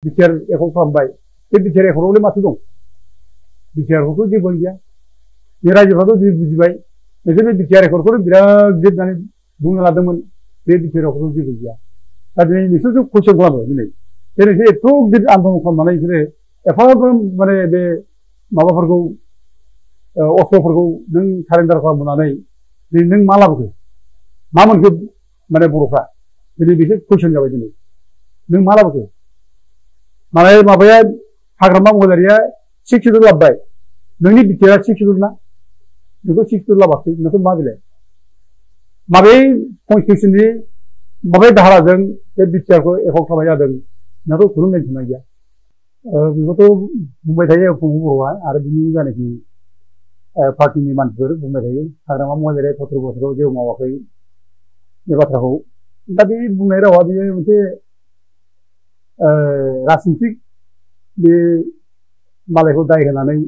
BTR एखौ खालामबाय बे बिटिआर एखौलाय माथो दं बिटिआरखौथ' जेबो गैया बे रायजोफ्राथ' बुजिबाय नोंसोर बे बिटिआर एखौनो बिराद गिदिर होननानै बुंनो लादोंमोन बे बिटिआर एखौथ' जेबो गैया दा दिनै नोंसोरसो कुइसन खालामो दिनै बे नोंसोर एथ' गिदिर आन्दलन खालामनानै बिसोरो एफाग्राब माने बे माबाफोरखौ अस्त्रफोरखौ नों सारेन्डार खालामनानै दिनै नों मा लाबोखो मा मोनखो माने बर'फ्रा दिनै बिसोर कुइसन जाबाय दिनै नों मा लाबोखो माने माबाया हाग्रामा महिलारिया 6 शेड्युल लाबोबाय नोंनि बिटिआरआ 6 शेड्युल ना नोंखौ 6 शेड्युल लाबाखै नोंखौ मा बिलाय माबे कन्स्टिटिउसननि माबे धाराजों बे बिटिआरखौ एखौ खालामनाय जादों नोंहाथ' खुनु मेनसन गैया बेखौथ' बुंबाय थायो फंबाय बर'आ आरो बिनि जानाखि पार्टिनि मानसिफोर बुंबाय थायो हाग्रामा महिलारिया 17 बोसोराव जेबो मावाखै बे बाथ्राखौ दा बे बुंनाय रावा बेयो मोनसे राजनितिक बे मालायखौ दाय होनानै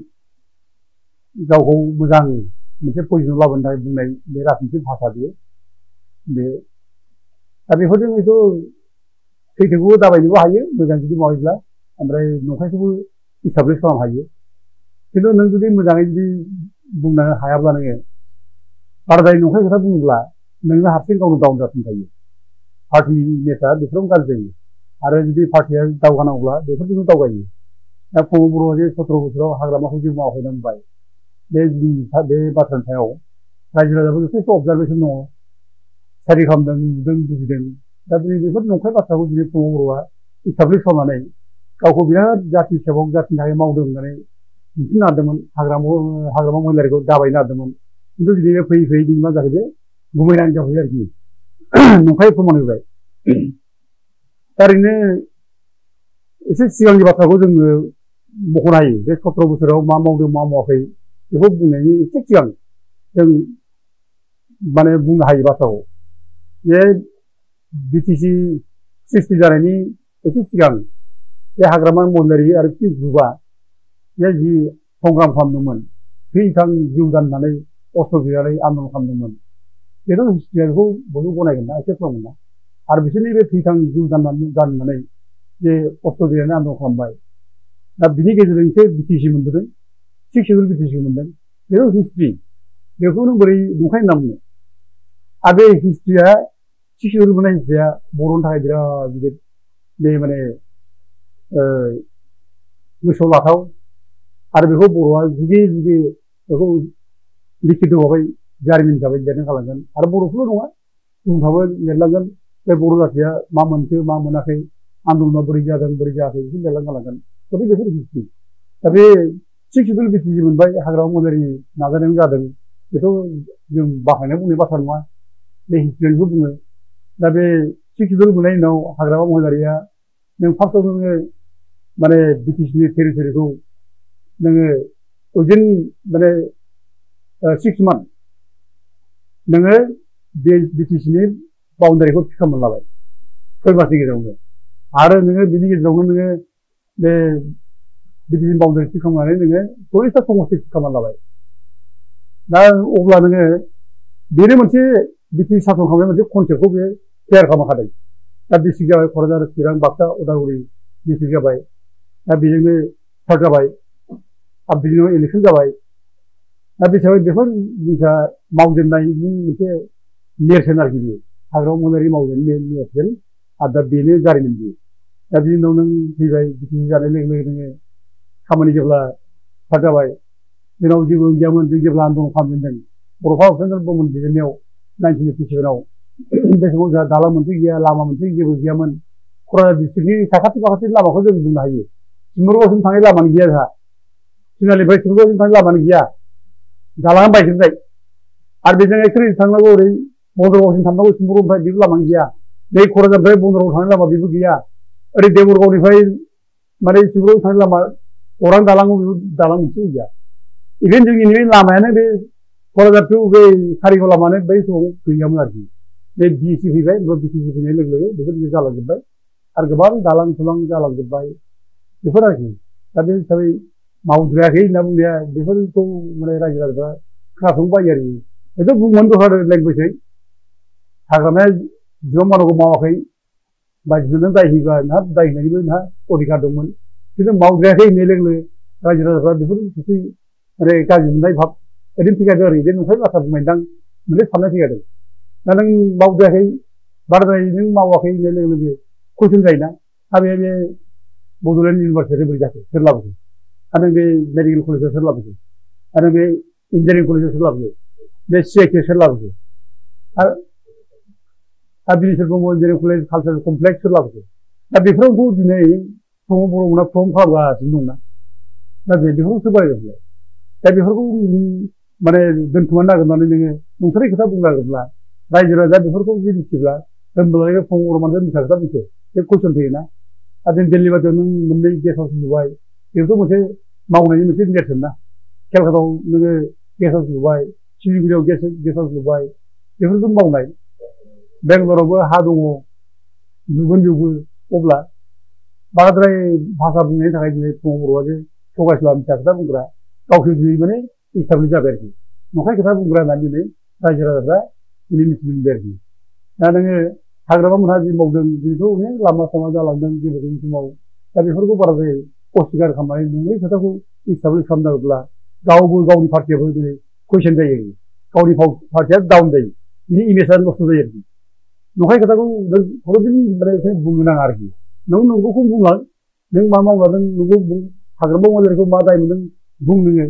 गावखौ मोजां मोनसे पजिसनाव लाबोनो थाखाय बुंनाय बे राजनितिक भाषा बेयो बे दा बेफोरजों हयथ' सैथोखौबो दाबायनोबो हायो मोजां जुदि मावोब्ला ओमफ्राय नंखायखौबो इस्टाब्लिश खालामनो हायो खिन्थु नों जुदि मोजाङै जुदि बुंनो हायाब्ला नोङो बाराद्राय नंखाय खोथा बुङोब्ला नोंनो हारसिं गावनो डाउन जाफिनखायो पार्टिनि नेता बेफोरावनो गाज्रि जायो आरो जुदि पार्टिया दावगानांगौब्ला बेफोरजोंनो दावगायो दा फंबाय बर'आ जे 17 बोसोराव हाग्रामाखौ जेबो मावाखै होनना बुंबाय बे बाथ्रानि सायाव रायजो राजाफोर जथेस्थ' अबजारभेसन दङ स्टाडि खालामदों नुदों बुजिदों दा दिनै बेफोर नंखाय बाथ्राखौ दिनै फंबाय बर'आ इस्टाब्लिश खालामनानै गावखौ बिराद जाथि सेबक जाथिनि थाखाय मावदों होननानै दिन्थिनो नागिरदोंमोन हाग्रामा महिलारिखौ दाबायनो नागिरदोंमोन खिन्थु दिनै फैयै फैयै दिनै मा जाखो गुमैनानै जाफैबाय आरोखि नंखाय प्रमान होबाय दा ओरैनो एसे सिगांनि बाथ्राखौ जोङो मख'नो हायो बे 17 बोसोराव मा मावदों मा मावाखै बेखौ बुंनायनि एसे सिगां जों माने बुंनो हायो बाथ्राखौ बे बिटिसि सृष्टि जानायनि एसे सिगां बे हाग्रामा महिलारि आरो पिस ग्रुपआ बे जि संग्राम खालामदोंमोन थै-थां जिउ गाननानै अस्त्र गैयालाय आन्दलन खालामदोंमोन बेथ' हिस्ट्रिखौ बयबो गनायगोन ना एक्सेप्ट खालामगोन ना आरो बिसोरनि बे थै-थां जिउ गाननानै जे अस्त्र गैयालाय आन्दलन खालामबाय दा बिनि गेजेरजोंसो बिटिसि मोनबोदों 6 शेड्युल बिटिसि मोनदों बेथ' हिस्ट्रि बेखौ नों बोरै नंखाय होनना बुंनो आरो बे हिस्ट्रिया 6 शेड्युल मोननाय हिस्ट्रिया बर'नि थाखाय बिराद गिदिर बे माने गोसोआव लाथाव आरो बेखौ बर'आ जुगे जुगे बेखौ लिखित भाबै जारिमिन हिसाबै लिरना गालांगोन आरो बर'फोरल' नङा गुबुनफ्राबो लिरलांगोन बे बर' जाथिया मा मोनखो मा मोनाखै आन्दलना बोरै जादों बोरै जायाखै बेखौ लिरना गालांगोन दा बेफोर हिस्ट्रि दा बे 6 शेड्युल बिटिसि मोनबाय हाग्रामा महिलारिनि नाजानायाव जादों बेथ' जों बाख्नायनाय बुंनाय बाथ्रा नङा बे हिस्ट्रिखौ बुङो दा बे 6 शेड्युल मोननायनि उनाव हाग्रामा महिलारिया नों फार्स्टआव नोङो माने बिटिसिनि टेरिटरिखौ नोङो उइदिन माने 6 मान्थ नोङो बे बिटिसिनि बाउन्डारिखौ थि खालामना लाबाय 6 मासनि गेजेरावनो आरो नोङो बिनि गेजेरावनो नोङो बे बिटिसिनि बाउन्डारि थि खालामनानै नोङो 40टा समस्ति थि खालामना लाबाय दा अब्ला नोङो बेनो मोनसे बिटिसि सासन खालामनाय मोनसे कनसेप्टखौ बे क्लियार खालामखादों दा डिस्ट्रिक्ट जाबाय क'क्राझार चिरां बाक्सा उदालगुरि डिस्ट्रिक्ट जाबाय दा बेजोंनो स्टार्ट जाबाय आरो बिनि उनाव इलेक्सन जाबाय दा बे हिसाबै बेफोर जिनिसा मावजेननायनि मोनसे नेरसोन आरोखि बेयो हाग्रामा महिलारि मावजेननायनि नेरसोन आरो दा बेनो जारिमिन बेयो दा बिनि उनाव नों फैबाय बिटिसि जानाय लोगो लोगो नोङो खामानि जेब्ला स्टार्ट जाबाय जोंनाव जेबो गैयामोन जों जेब्ला आन्दलन खालामजेनदों बड'फा उपेन्द्र ब्रह्मनि दैदेननायाव 1987आव बे समाव जोंहा दालां मोनसे गैया लामा मोनसे जेबो गैयामोन क'क्राझार डिस्ट्रिक्टनि साखाथि फाखाथि लामाखौ जों बुंनो हायो सिम्बोरगावसिम थांनाय लामानि गैया जोंहा तिनालिनिफ्राय सिम्बोरगावसिम थांनाय लामानि गैया दालाङा बायजोबनाय आरो बेजों एक्सुवेलि थांनांगौ ओरै बन्दरगावसिम थांनांगौ सिम्बोरगावनिफ्राय बेबो लामानि गैया बे क'क्राझारनिफ्राय बन्दरगाव थांनाय लामा बेबो गैया ओरै देबरगावनिफ्राय माने सिम्बोरगाव थांनाय लामा अरां दालाङाव बेबो दालां मोनसे गैया इभेन जोंनि नैबे लामायानो बे क'क्राझार टु बे कारिगाव लामानो बै समाव गैयामोन आरोखि बे बिटिसि फैबाय बिटिसि फैनाय लोगो लोगो बेफोर जालांजोब्बाय आरो गोबां दालां थुलां जालांजोब्बाय बेफोर आरोखि दा बे हिसाबै मावद्रायाखै होनना बुंनाया बेफोरखौ माने रायजो राजाफ्रा खोनासंनो बायो आरोखि हयथ' बुंबानो दस्रा लेंगुवेजै हाग्रामाया जेसेबां मावनांगौ मावाखै बायजोनो दाय होयोबा नोंहा दाय होनायनिबो नोंहा अधिकार दंमोन खिन्थु मावद्रायाखै होननाय लोगो लोगो रायजो राजाफ्रा बेफोर मोनसे माने गाज्रि मोननाय भाब ओरैनो फैखादों आरो बे नंखाय बाथ्रा बुंनायदां मोनसे साननाय फैखादों दा नों मावद्रायाखै बाराद्राय नों मावाखै होननाय लोगो लोगो कुइसन जायोना बे बड'लेण्ड इउनिभारसिटियाव बोरै जाखो सोर लाबोखो आरो बे मेडिकेल कलेजाव सोर लाबोखो आरो बे इन्जिनियारिं कलेजाव सोर लाबोखो बे CIK सोर लाबोखो आरो Bineswar Brahma engineering college cultural complex सोर लाबोखो दा बेफोरावबो दिनै प्रमद बर'मोनहा प्रम खालामगासिनो दंना दा बेफोरखौ सोर बानायदोंलाय दा बेफोरखौ माने दोनखोमानो नागिरनानै नोङो नंथारै खोथा बुंनो नागिरब्ला रायजो राजा बेफोरखौ जुदि मिथिब्ला होनब्लालाय प्रमद बर'मोनजों मिसा खोथा बुंसो बे कुइसन फैयोना आरो जों दिल्ली बादियाव नों मोननै गेस्ट हाउस लुबाय बेफोरथ' मोनसे मावनायनि मोनसे नेरसोन ना केलकातायाव नोङो गेस्ट हाउस लुबाय सिलिगुरियाव गेस्ट हाउस लुबाय बेफोरखौ मावनाय बेंगालरावबो हा दङ लुगोन जोबो अब्ला बाराद्राय भाषा बुंनायनि थाखाय दिनै प्रमद बर'आ जे थगायसुला मिसा खोथा बुंग्रा गावसोर दिनै माने इस्टाब्लिश जाबाय आरोखि नंखाय खोथा बुंग्रा होननानै दिनै रायजो राजाफ्रा दिनै मिथिनो मोनबाय आरोखि दा नोङो हाग्रामा मोनहा जि मावदों बेथ' अनेक लामा सामा जालांदों जेबोनि समाव दा बेफोरखौ बाराद्राय अस्टिकार खालामनानै नङै खोथाखौ इस्टाब्लिश खालामनांगौब्ला गावबो गावनि पार्टियाबो दिनै कुइसन जायो गावनि पार्टिया डाउन जायो बिनि इमेजआ नस्थ' जायो आरोखि नंखाय खोथाखौ नों थर'दिन माने बुंनो नाङा आरोखि नों नंगौखौ बुंलां नों मा मावला नों नंगौ बुं हाग्रामा महिलारिखौ मा दाय मोनदों बुं नोङो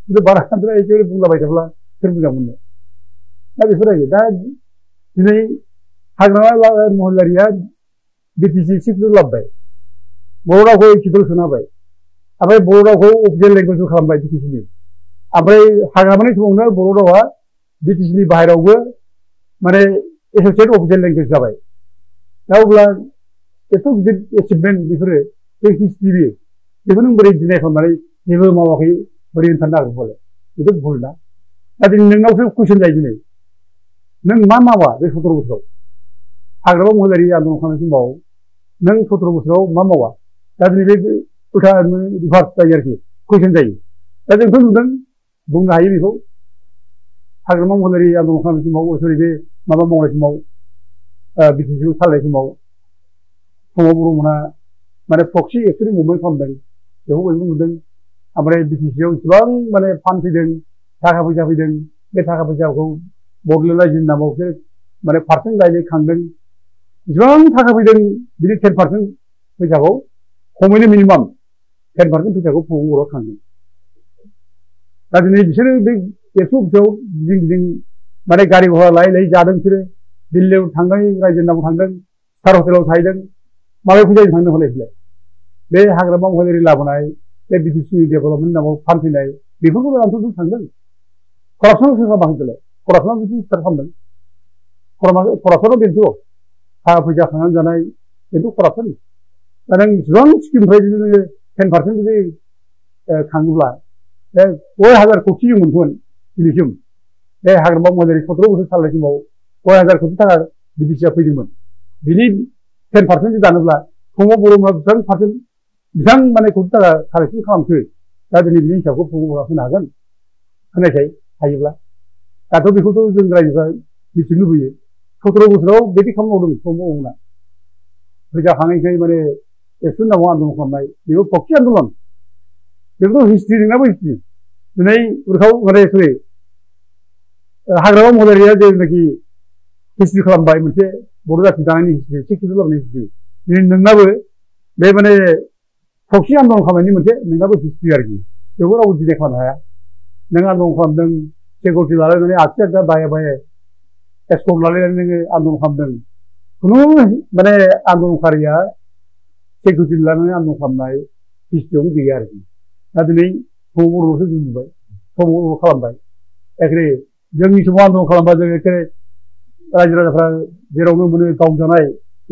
खिन्थु बाराद्राय एखेबारे बुंलाबाय थाब्ला सोर मोजां मोननो दा बेफोर आरोखि दा दिनै हाग्रामा महिलारिया BTC सिटखौ लाबोबाय बर' रावखौ एखिदल सोना होबाय ओमफ्राय बर' रावखौ अफिसियेल लेंगुवेज खालामबाय BTCनि ओमफ्राय हाग्रामानि समावनो बर' रावा BTCनि बाहेरायावबो माने एस'सियेट अफिसियेल लेंगुवेज जाबाय दा अब्ला एथ' गिदिर एचिभमेन्ट बेफोरो बे हिस्ट्रि बेखौ नों बोरै डिनाय खालामनानै जेबो मावाखै बोरै होनथारनो हागौ बोलाय बेथ' भुल ना दा दिनै नोंनावसो कुइसन जायो दिनै नों मा मावा बे 17 बोसोराव हाग्रामा महिलारि आन्दलन खालामनाय समाव नों 17 बोसोराव मा मावा दा दिनै बे उल्था रिभार्स जायो आरोखि कुइसन जायो दा जोंथ' नुदों बुंनो हायो बेखौ हाग्रामा महिलारि आन्दलन खालामनाय समाव सरि बे माबा मावनाय समाव BTCखौ सालायनाय समाव प्रमद बर'मोनहा माने प्रक्सि एक्सुवेलि मुभमेन्ट खालामदों बेखौ बयबो नुदों ओमफ्राय BTCआव इसेबां माने फान्ड फैदों थाखा फैसा फैदों बे थाखा फैसाखौ बड'लेण्ड रायजोनि नामाव बिसोर माने पार्सेन्ट लायै खांदों इसेबां थाखा फैदों बिनि 10% फैसाखौ खमैनो मिनिमाम 10% फैसाखौ प्रमद बर'आ खांदों दा दिनै बिसोरो बे एक्स' अफिसाव गिदिं गिदिं माने गारि घरा लायै लायै जादों बिसोरो दिल्लीयाव थांदों रायजोनि नामाव थांदों स्टार हटेलाव थाहैदों माबे फैसाजों थांदों हले बे हाग्रामा महिलारि लाबोनाय बे BTC डेभेलपमेन्ट नामाव फान्ड फैनाय बेफोरखौ लानानैथ' थांदों करापसनाव सोर खालामाखै करापसनाव बिदि स्टार्ट खालामदों करापसनाव बेनोथ' थाखा फैसा खांनानै जानाय बेनोथ' करापसन दा नों इसेबां स्किमनिफ्राय जुदि नोङो 10% जुदि खाङोब्ला बे 1,000 कोटि जों मोनगोन दिनैसिम बे हाग्रामा महिलारि 17 बोसोर सालायनाय समाव 1,000 कोटि थाखा BTCआ फैदोंमोन बिनि 10% दानोब्ला प्रमद बर'मोनहा बेसेबां माने कोटि थाखा कालेक्सन खालामखो दा दिनै बिनि हिसाबखौ प्रमद बर'आ होनो हागोन होनायखाय हायोब्ला दाथ' बेखौथ' जों रायजोफ्रा मिथिनो लुबैयो 17 बोसोराव बिदि खामानि मावदों प्रमद बर'मोनहा फैसा खाङैखाय माने एक्सुवेलि नामाव आन्दलन खालामनाय बेबो प्रक्सि आन्दलन बेखौथ' हिस्ट्रि नोंनाबो हिस्ट्रि दिनै उरखाव माने सरि हाग्रामा महिलारिया जेनाखि हिस्ट्रि खालामबाय मोनसे बर' जाथि दानायनि हिस्ट्रि सिक्सटिटु लाबोनाय हिस्ट्रि दिनै नोंनाबो बे माने प्रक्सि आन्दलन खालामनायनि मोनसे नोंनाबो हिस्ट्रि आरोखि बेखौ रावबो डिनाय खालामनो हाया नों आन्दलन खालामदों सिकिउरिटि लालायनानै आगसि आगदा बाये बाये एस्कर्ट लालायनानै नोङो आन्दलन खालामदों खुनु माने आन्दलनकारिया सिकिउरिटि लानानै आन्दलन खालामनाय हिस्ट्रियावनो गैया आरोखि दा दिनै प्रमद बर'ल'सो जों नुबाय प्रमद बर' खालामबाय एखे जोंनि समाव आन्दलन खालामबा जों एखे रायजो राजाफ्रा जेरावनो मोनो गावजानाय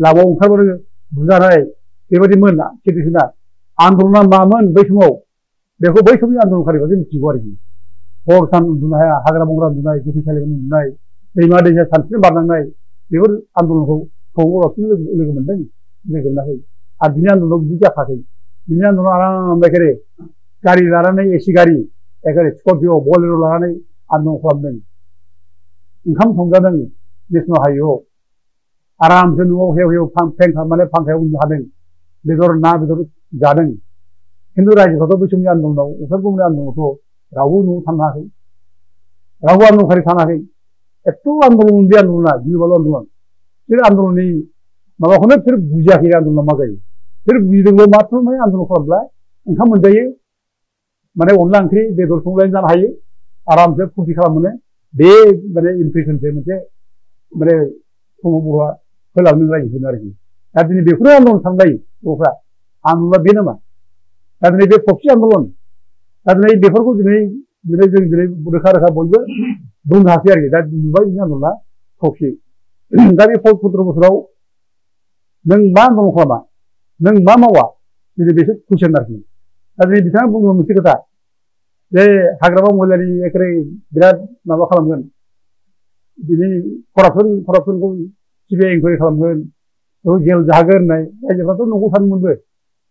लामायाव ओंखारबानो बुजानाय बेबायदिमोन सिटुएसना आन्दलना मामोन बै समाव बेखौ बै समनि आन्दलनकारिफ्रासो मिथिगौ आरोखि हर सान उन्दुनो हाया हाग्रा बंग्रा उन्दुनाय गोथैसालियाव उन्दुनाय दैमा दैसा सानस्रिनो बारनांनाय बेफोर आन्दलनखौ प्रमद बर'आसो लोगो मोनदों लोगो मोनाखै आरो बिनि आन्दलनाव बिदि जाखाखै बिनि आन्दलनाव आराम एखेरे गारि लानानै एसि गारि एखेरे स्कर्पिय' बलेर' लानानै आन्दलन खालामदों ओंखाम संजादों नेशनेल हाइवेआव आरामसे न'आव हेव हेव फेन खालामनानै फांखायाव उन्दुनो हादों बेदर ना बेदर जादों खिन्थु रायजोफ्राथ' बै समनि आन्दलनाव उपेर ब्रह्मनि आन्दलनावथ' रावबो न'आव थानो हायाखै रावबो आन्दलनखारि थानो हायाखै एथ' आन्दलन बे आन्दलना गिलु-बालु आन्दलन बिसोर आन्दलननि माबाखौनो बिसोर बुजियाखै आन्दलना मा जायो बिसोर बुजिदोंल' माथ्र' माने आन्दलन खालामब्ला ओंखाम मोनजायो माने अनला ओंख्रि बेदर संलायना जानो हायो आरामसे फुरथि खालामनो बे माने इमप्रेसनसो मोनसे माने समाव बर'आ होलांनो रायजोफोरनो आरोखि दा दिनै बेखौनो आन्दलन सानलायो बर'फ्रा आन्दलना बे नामा दा दिनै बे प्रक्सि आन्दलन दा दिनै बेफोरखौ दिनै जों दिनै रोखा रोखा बयबो बुंनो हासै आरोखि दा नुबाय बिनि आन्दलना प्रक्सि दा बे 17 बोसोराव नों मा आन्दलन खालामा नों मा मावा दिनै बेसो कुइसन आरोखि दा दिनै बिथाङा बुङो मोनसे खोथा जे हाग्रामा महिलारि एखेबारे बिराद माबा खालामगोन दिनै करापसनखौ सिबिआइ इनकुवारि खालामगोन बेखौ जेल जाहोगोन होननाय रायजोफ्राथ' नंगौ सानोमोनबो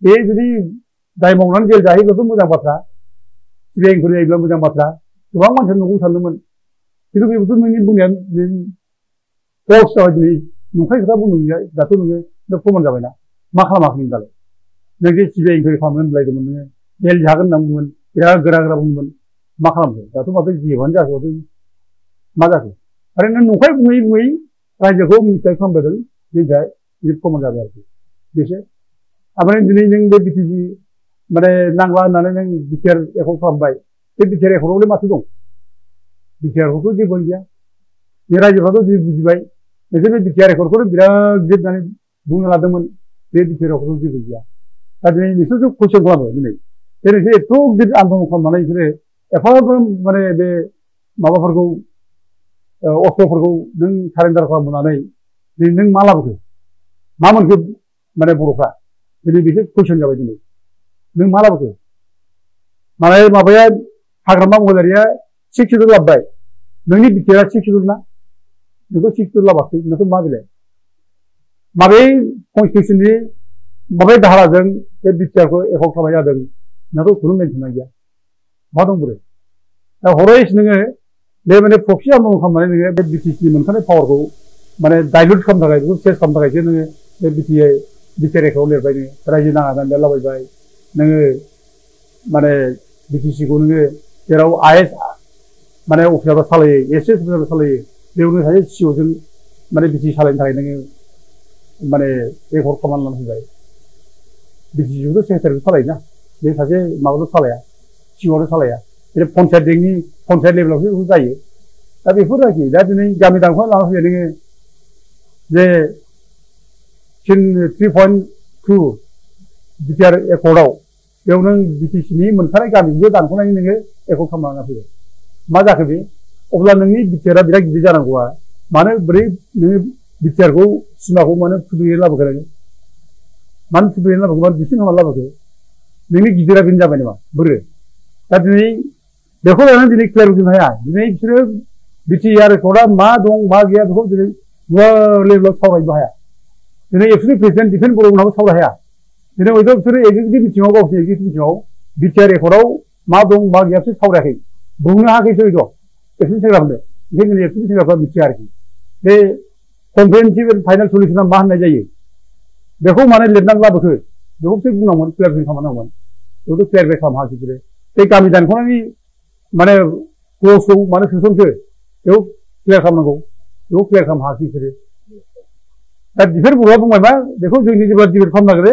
बे जुदि दाय मावनानै जेल जाहैब्लाथ' मोजां बाथ्रा सिबिआइ इनकुवारि जायोब्ला मोजां बाथ्रा गोबां मानसिया नंगौ सानदोंमोन खिन्थु बेबोथ' नोंनि बुंनाया पस्ट जाबाय दिनै नंखाय खोथा बुंनो दाथ' नोङो प्रमान जाबायना मा खालामाखैमोन दालाय नों जे सिबिआइ इनकुवारि खालामगोन होनलायदोंमोन नोङो जेल जागोन होनना बुंदोंमोन बिराद गोरा गोरा बुंदोंमोन मा खालामखो दाथ' माथो जेबोआनो जाखो मा जाखो आरो नों नंखाय बुङै बुङै रायजोखौ मिथिसार खालामबोदों दिनै बिदि प्रमान जाबाय आरोखि बेसो ओमफ्राय दिनै नों बे बिटिसि माने नांला होननानै नों बिटिआर एकर्ड खालामबाय बे बिटिआर एकर्डआवलाय माथो दं बिटिआरखौथ' जेबो गैया बे रायजोफ्राथ' जि बुजिबाय नोंसोर बे बिटिआर एकर्डखौनो बिराद गिदिर होननानै बुंनो लादोंमोन बे बिटिआर एकर्डआव जेबो गैया दा दिनै नोंसोरसो कुइसन खालामो दिनै बे नोंसोर एथ' गिदिर आन्दलन खालामनानै बिसोरो एफाग्राब माने बे माबाफोरखौ अस्त्रफोरखौ नों सारेन्डार खालामनानै दिनै नों मा लाबोखो मा मोनखो माने बर'फ्रा दिनै बेसो कुइसन जाबाय दिनै नों मा लाबोखो माने माबाया हाग्रामा महिलारिया 6 सिडुल लाबोबाय नोंनि बिटिआरआ 6 सिडुल ना नोंखौ 6 सिडुल लाबाखै नोंखौ मा बेलाय माबे कनस्टिटिउसननि माबे धाराजों बे बिटिआरखौ एकर्ड खालामनाय जादों नोंखौ खुनु मेनसना गैया मा दं बोरै दा हरैस नोङो बे माने प्रक्सि आन्दलन खालामनानै नोङो बे बिटिसिनि मोनखानाय पावारखौ माने डाइल्युट खालामनो थाखाय बेखौ चेन्ज खालामनो थाखायसो नोङो बे बिटिआर एकर्डआव लिरबाय नोङो रायजो नाङा होननानै लाबायबाय नोङो माने बिटिसिखौ नोङो जेराव आइएस माने अफिसारफ्रा सालायो एसएस अफिसारफ्रा सालायो बेयावनो सासे सिअ'जों माने बिटिसि सालायनो थाखाय नोङो माने एकर्ड खालामनानै लानो फैबाय बिटिसिखौथ' सेक्रेटारिखौ सालायोना बे सासे माबाल' सालाया सिअ'आल' सालाया बे पन्सायत लेभेलावसो बेखौ जायो दा बेफोर आरोखि दा दिनै गामि दानखौ लाना फैबाय नोङो जे 3.2 बिटिआर एकर्डआव बेयाव नों बिटिसिनि मोनखानाय गामिखौ दानख'नानै नोङो एकर्ड खालामना फैबाय मा जाखो बे अब्ला नोंनि बिटिआरआ बिराद गिदिर जानांगौआ मानो बोरै नोङो बिटिआरखौ सिमाखौ मानो फुदुंनानै लाबोखो नोङो मानो फुदुंनानै लाबोखो मानो बिसिन खालामनानै लाबोखो नोंनि गिदिरा बेनो जाबाय नामा बोरो दा दिनै बेखौ लानानै दिनै क्लियार बुंनो हाया दिनै बिसोरो बिटिआर एकर्डआ मा दं मा गैया बेखौ दिनै गुवार लेभेलाव सावरायनोबो हाया दिनै एबसुलि प्रेसिडेन्ट दिफेन्स बर'मोनहाबो सावरायनो हाया दिनै हयथ' बिसोरो एक्जिकिउटिभ बिथिङाव गावसोरनि एक्जिकिउटिभ बिथिङाव बिटिआर एकर्डआव मा दं मा गैया बिसोर सावरायाखै बुंनो हायाखैसो हयथ' एबसुलि सेंग्राफोरनो ओंखायनो दिनै एबसुलि सेंग्राफ्रा मिथिया आरोखि बे कमप्रेहेनसिभ फाइनाल सलिउसना मा होननाय जायो बेखौ मानो लिरनानै लाबोखो बेखौ बिसोर बुंनांगौमोन क्लियारिफाइ खालामनांगौमोन बेखौथ' क्लियारिफाइ खालामनो हायाखै बिसोरो बे गामि दानख'नायनि माने क्लजखौ मानो सोसनखो बेखौ क्लियार खालामनांगौ बेखौ क्लियार खालामनो हायाखै बिसोरो दा दिफेन्स बर'आ बुंबाय मा बेखौ जोंनि जेब्ला डिबेट खालामनो नागिरो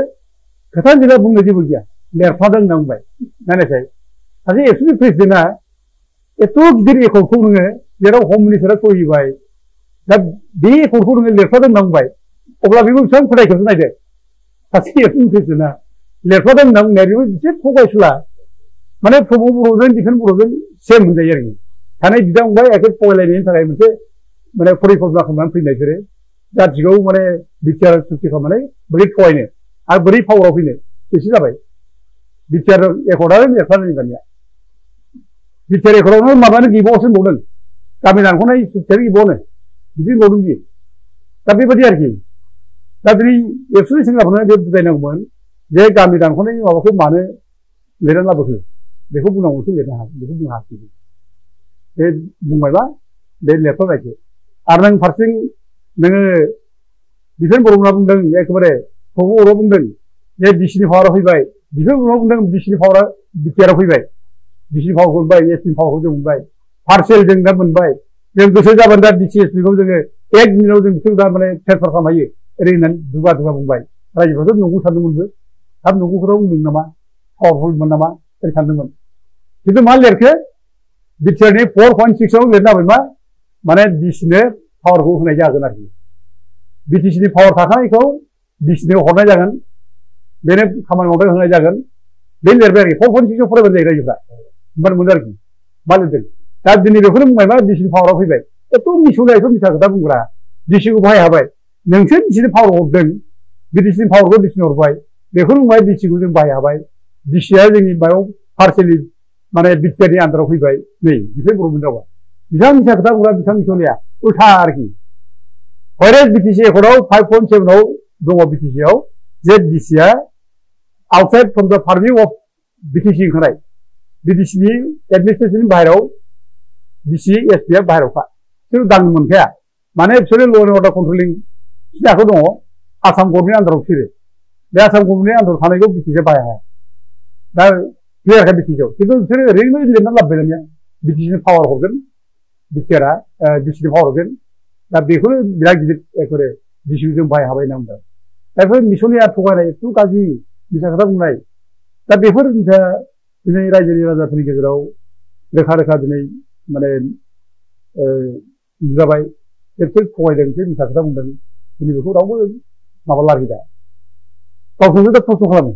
खोथा जेब्ला बुंनो जेबो गैया लिरफादों होनना बुंबाय नायनायसाय सासे एबसुलि प्रेसिडेन्टआ एथ' गिदिर एकर्डखौ नोङो जेराव हम मिनिस्टारा सहि होबाय दा बे एकर्डखौ नोङो लिरफादों होनना बुंबाय अब्ला बेबो बेसेबां फोथायखोसो नायदो सासे एबसुलि प्रेसिडेन्टआ लिरफादों होनना बुंनाया बेबो एसे थगायसुला माने प्रमद बर'जों दिफेन्स बर'जों सेम होनजायो आरोखि थानाय बिदा फंबाय एखे थगायलायनायनि थाखाय मोनसे माने परिकल्पना खालामनानै फैनाय बिसोरो जाथिखौ माने बिटिआर सुक्ति खालामनानै बोरै थगायनो आरो बोरै पावाराव फैनो बेसो जाबाय बिटिआर एकर्डआनो लिरफादों दानिया बिटिआर एकर्डआवनो माबानो गैबावासो होनबावदों गामि दानख'नाय सुक्तियानो गैबावानो बिदि होनबावदों बियो दा बेबायदि आरोखि दा दिनै एबसुलि सेंग्राफोरनो बे बुजायनांगौमोन जे गामि दानख'नायनि माबाखौ मानो लिरनानै लाबोखो बेखौ बुंनांगौसो लिरनो हायाखै बेखौ बुंनो हायाखै बे बुंबायबा बे लिरफाबायसो आरो नों फारसेथिं नोङो बिफोर बर'फोरा बुंदों एखेबारे बर' बुंदों जे बिसिनि पावारा फैबाय बिफोर बर'आ बुंदों बिसिनि पावारा बिटिआरआव फैबाय बिसिनि पावारखौ मोनबाय एसपिनि पावारखौ जों मोनबाय पार्सेल जों दा मोनबाय जों गोसो जाबानो दा डिसिएसपिखौ जोङो 1 मिनिटाव जों बिसोर दा माने ट्रेन्सफार खालामनो हायो ओरै होननानै दुगा दुगा बुंबाय रायजोफ्राथ' नंगौ सानदोंमोनबो हाब नंगौखौथ' बुंदों नामा पावारफुलमोन नामा ओरै सानदोंमोन खिन्थु मा लिरखो बिटिआरनि 4.6 आव लिरना होबाय मा माने डिसिनो पावारखौ होनाय जागोन आरोखि बिटिसिनि पावार थाखानायखौ डिसिनो हरनाय जागोन बेनो खामानि मावनो होनाय जागोन बे लिरबाय आरोखि 4.6 आव फरायबानो जायो रायजोफ्रा होमबानो मोनो आरोखि मा लिरदों दा दिनै बेखौनो बुंबाय मा डिसिनि पावाराव फैबाय एथ' मिसौलाय एथ' मिसा खोथा बुंग्रा डिसिखौ बाहाय हाबाय नोंसोर डिसिनि पावार हरदों बिटिसिनि पावारखौ डिसिनो हरबाय बेखौनो बुंबाय डिसिखौ जों बाहाय हाबाय डिसिआ जोंनि मायाव पार्सेलि माने बिटिआरनि आन्दाराव फैबाय नै बिसोर बर'मोन रावा बिथां मिसा खोथा बुंग्रा बिथां मिसौलाया उल्था आरोखि हयरे बिटिसि एकर्डआव 5.7 आव दङ बिटिसिआव जे डिसिआ आउटसाइड फ्रम द पारभिउ अफ बिटिसि ओंखारनाय बिटिसिनि एडमिनिस्ट्रेसननि बाहेराव डिसि एसपिआ बाहेरावखा बिसोर दांनो मोनखाया माने बिसोरो ल' एन्ड अर्डार कन्ट्रलिं सिदाखौ दङ आसाम गभर्नमेन्टनि आन्दाराव बिसोरो बे आसाम गभर्नमेन्टनि आन्दाराव थानायखौ बिटिसिआ बाहाय हाया दा क्लियारखा बिटिसिआव खिन्थु बिसोरो ओरैनो लिरनानै लाबोबाय दानिया बिटिसिनि पावार हरगोन बिटिआरआ डिसिनि पावार हरगोन दा बेखौनो बिराद गिदिर एखेबारे डिसिखौ जों बाहाय हाबाय होनना बुंदों दा बेफोर मिसननिया थगायनाय एथ' गाज्रि मिसा खोथा बुंनाय दा बेफोर मिसा दिनै रायजोनि राजाफोरनि गेजेराव रोखा रोखा दिनै माने नुजाबाय बिसोर थगायदों बिसोर मिसा खोथा बुंदों दिनै बेखौ रावबो माबा लाखिदा गावसोरनो दा प्रस्न' खालामो